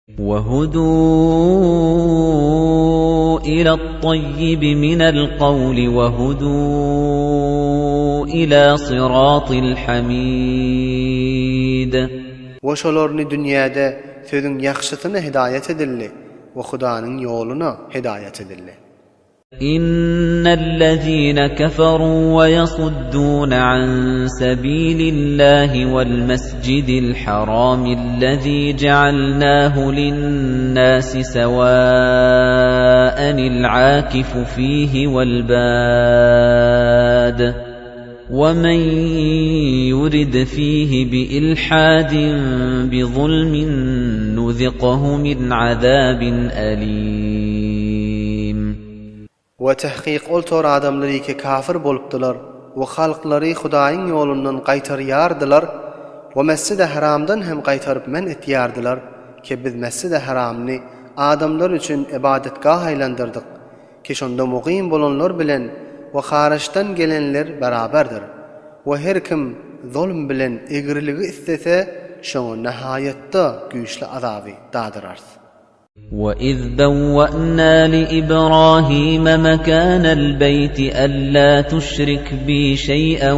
وَهُدُوا إِلَى الطَّيِّبِ مِنَ الْقَوْلِ وَهُدُوا إِلَى صِرَاطِ الْحَمِيدِ. We şolaryny dünýäde sözüň ýagşysyna hidaýat edildi we Hudanyň ýoluna hidaýat edildi. Innellezine keferu we ýasuddune an sebilillahi wel-mesjidil haramillezî jealnâhu linnâsi sewâenil âkifu fîhi wel-bâd. We men ýurid fîhi bi-ilhâdin bi-zulmin nuzikhu min azâbin elîm. We tahkyk ol tor adamlar ýeke kafir bolupdylar we halklary Hudaýyň ýolundan gaýtarýardylar we Mesjidi Haramdan hem gaýtaryp men etýärdiler ke biz Mesjidi Haramny adamlar üçin ybadatgah aýlandyrdyk Ki şonda mugym bolanlar bilen we haryçdan gelenler beraberdir. We her kim zolum bilen egriligi islese, şoňa nahaýatda güýçli azaby dadyrarys. وَإِذْ بَوَّأْنَا لِإِبْرَاهِيمَ مَكَانَ الْبَيْتِ أَلَّا تُشْرِكْ بِي شَيْئًا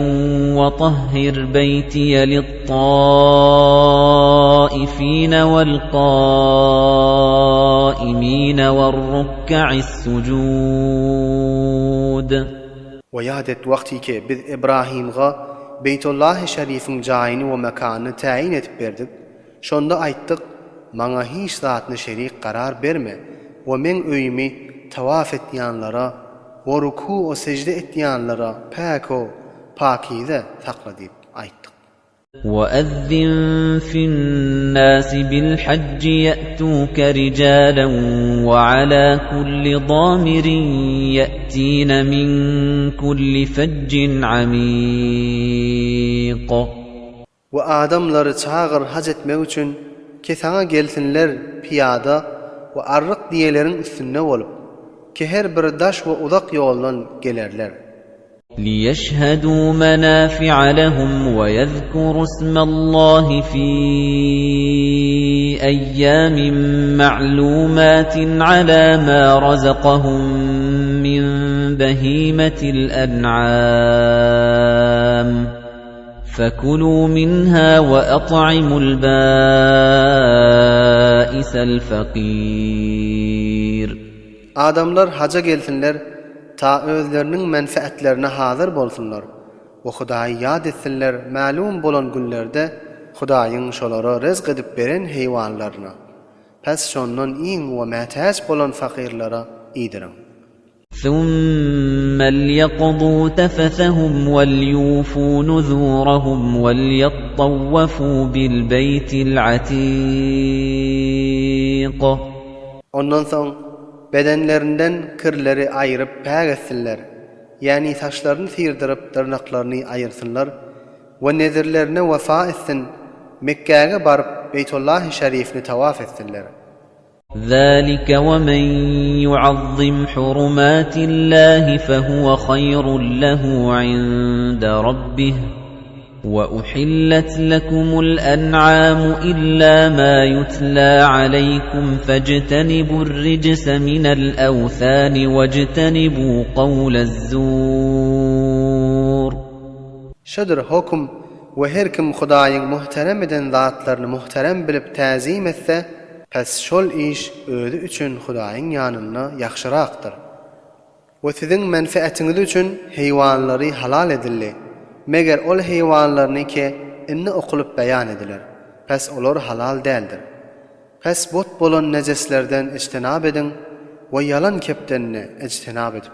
وَطَهِّرْ بَيْتِيَ لِلطَّائِفِينَ وَالْقَائِمِينَ وَالرُّكَّعِ السُّجُودِ. We ýat et wagtyky Biz Ybrahymga Beýtullahy Şerifiň jaýyny we mekanyny täýin edip berdik, şonda aýtdyk, Maňa hiç zatny şerik karar berme we Meň öýümi tawaf etýänlara we ruku-u sejde etýänlara päk-u pakize sakla diýip aýtdyk. وَأَذِّن فِي النَّاسِ بِالْحَجِّ يَأْتُوكَ رِجَالًا وَعَلَىٰ كُلِّ ضَامِرٍ يَأْتِينَ مِن كُلِّ فَجٍّ عَمِيقٍ. We adamlary çagyr haj etmek üçin, ki saňa gelsinler pyýada we arryk diýeleriň üstünde bolup, ki her bir daş we uzak ýoldan gelerler. Liýeşhedû menâfi'a lehum we ýezkurû ismallâhi fî eýýâmin ma'lûmâtin alâ mâ razakahum min behîmetil en'âm. Fekulû minhâ we et'imul bâisel fekîr. Adamlar haja gelsinler, ta özleriniň menfeatlerine hazyr bolsunlar we Hudaýy ýat etsinler mälum bolan günlerde Hudaýyň şolara rezk edip beren heýwanlaryna. Pes şondan iýiň we mätäç bolan fakyrlara iýdiriň. Summa liýakdû tefesehum we-liýufû nuzûrahum we-liýettawwafû bil-beýtil atîk. Ondan soň bedenlerinden kirleri aýryp päk etsinler, ýäni saçlaryny syrdyryp dyrnaklaryny aýyrsynlar we nezirlerine wefa etsin, Mekgäge baryp Beýtullahy Şerifni tawaf etsinler. Zalike we men ýuazzim hurumatillahi fehuwe haýrun lehu inde rabbih. We uhillet lekumul en'amu illa ma ýutla aleýkum fejtenibur rijse minel ewsani wejtenibu kawlez-zur. Şudur höküm, we her kim Hudaýyň muhterem eden zatlaryny muhterem bilip täzim etse, pes şol iş özi üçin Hudaýyň ýanynda ýagşyrakdyr. We siziň menfeatiňiz üçin heýwanlary halal edildi, meger ol heýwanlaryny ke indi okulyp beýan ediler, pes olar halal däldir. Pes but bolan nejeslerden ejtenap ediň we ýalan kepden-de ejtenap edip.